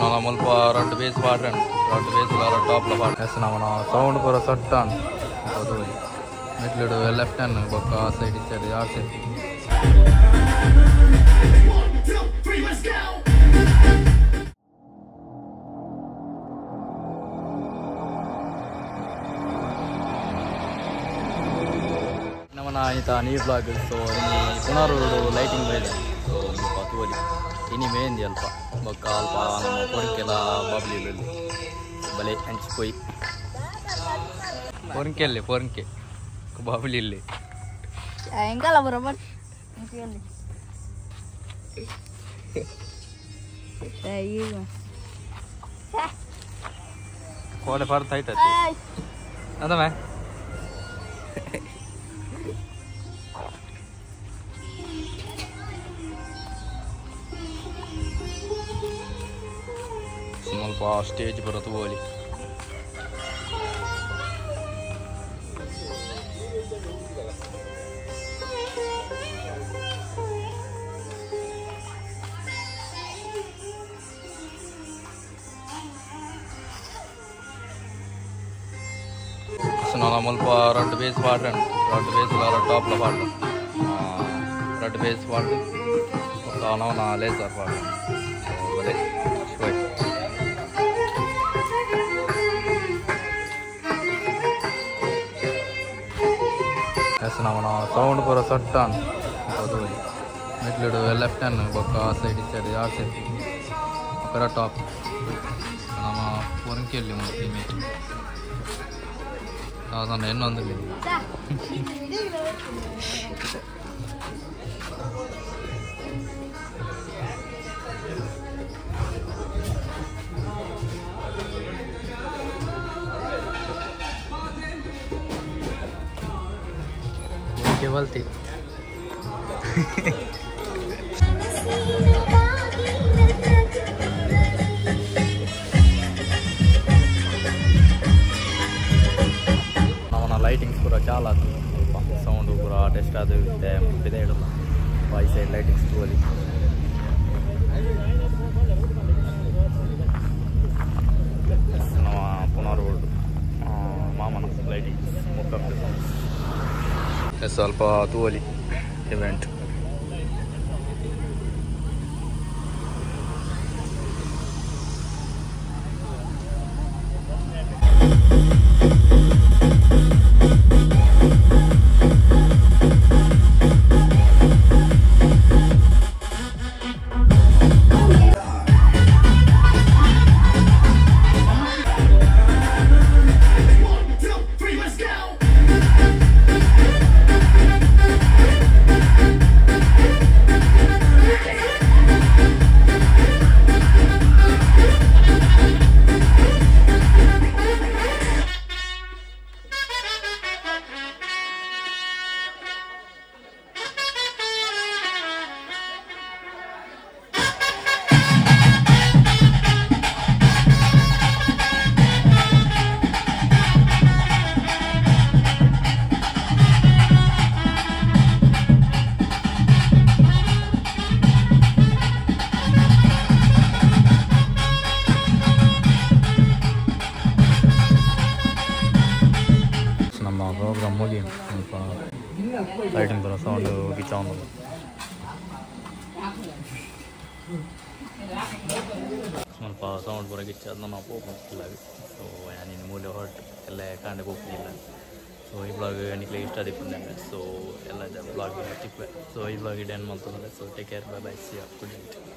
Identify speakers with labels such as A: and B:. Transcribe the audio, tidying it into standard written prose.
A: ನಾನು ಮುಲ್ಪ ರಡ್ಡ್ ಬೇಸ್ ಪಾಡ್ರನ್ ರಡ್ಡ್ ಬೇಸ್ ಲ ಟಾಪ್ ಲ ಪಾಡ್ ಎಸ್ ನಮನ ಸೌಂಡ್ ಪೂರ ಸೆಟ್ ಆನ್ ಮಿಡ್ಲ್ ಲೆಫ್ಟ್ ಹ್ಯಾಂಡ್ ಬೊಕ್ಕ ಸೈಡ್ ಸೈಡ್ ಯಾರ್ ಸೈಡ್
B: 1, 2, 3, let's go!
A: ನಮನ ಈತ ನೀ ಬ್ಲಾಗ್ ಸೊ ಇನಿ ಪುನರೂರು ಲೈಟಿಂಗ್ ಬೈದೆ ಸೊ ಮುಲ್ಪ ತೂವೊಲಿ ಇನಿ ಮೇಂದಿ ಅಲ್ಪ ಬೊಕ್ಕ ಅಲ್ಪ ನಮ್ಮ ಪೊರಂಕೆಲ ಬಾಬ್ಲಿ ಬಲೆ ಅಂಚಿ ಪೋಯಿ ಪೊರಂಕೆಲ್ಲೆ ಪೊರಂಕೆ ಬಾಬ್ಲಿ ಇಲ್ಲಿ
C: ಎಂಕಲ ಬರೋಬರ್
A: ಕೋಡೆ ಫರ್ತ್ ಆಯ್ತದೆ ಅದಮೆ ಸ್ವಲ್ಪ ಸ್ಟೇಜ್ ಬರೋದು ಹೋಲಿ ನಾನು ಮುಲ್ಪ ರಡ್ಡ್ ಬೇಸ್ ಪಾಡ್ರನ್ ರಡ್ಡ್ ಬೇಸ್ ಲ ಟಾಪ್ ಲ ಪಾಡ್ರನ್ ರಡ್ಡ್ ಬೇಸ್ ಪಾಡ್ದು ಬೊಕ್ಕ ನವನ ಲೇಸರ್ ಪಾಡ್ರನ್ ಬಲೆ ಶೋಯ್ ಎಸ್ ನಮನ ಸೌಂಡ್ ಪೂರ ಸೆಟ್ ಆನ್ ಮಿಡ್ಲ್ ಲೆಫ್ಟ್ ಹ್ಯಾಂಡ್ ಬೊಕ್ಕ ಸೈಡ್ ಸೈಡ್ ಯಾರ್ ಸೈಡ್ ಬೊಕ್ಕ ಟಾಪ್ ನಮ್ಮ ಪೊರಂಕೆಲ್ಲಿ ಇಮೇಜ್ ನಾನು ಇನ್ನೊಂದು ಬಲ್ತಿ ಲೈಟಿಂಗ್ಸ್ ಪೂರ ಚಾಲ ಸ್ವಲ್ಪ ಸೌಂಡು ಪೂರ ಟೆಸ್ಟ್ ಅದು ಇತ್ತೆ ಇಡಲ್ಲ ಈ ಸೈಡ್ ಲೈಟಿಂಗ್ಸ್ ತೂವೊಲಿ ನಮ್ಮ ಪುನರ್ವೋಡು ಮಾಮನ ಲೈಟಿಂಗ್ಸ್ ಮುಖ ಸ್ವಲ್ಪ ತೂವೊಲಿ ಇವೆಂಟ್ ಪ್ರೋಗ್ರಾಮ್ ಹೋಗಿ ಸ್ವಲ್ಪ ಲೈಟಿಂಗ್ ಬರೋ ಸೌಂಡು ಗಿಚ್ಚ ಸ್ವಲ್ಪ ಸೌಂಡ್ ಬರೋ ಗಿಚ್ಚ ಅದನ್ನ ನಾವು ಹೋಗ್ತಿಲ್ಲ. ಸೊ ನೀನು ಮೂಲೆ ಹೊರಟು ಎಲ್ಲ ಕಾಂಡೆ ಹೋಗ್ತಿಲ್ಲ. ಸೊ ಈ ಬ್ಲಾಗ್ ನಿಕ್ಲೆ ಇಷ್ಟ ಆದಿಪ್ಪಂದೆ. ಸೊ ಎಲ್ಲ ಬ್ಲಾಗ್ ತಿಪ್ಪೆ. ಸೊ ಈ ಬ್ಲಾಗ್ ಏನು ಮಾಡ್ತಂದ್ರೆ. So take care, bye bye, see you, good night.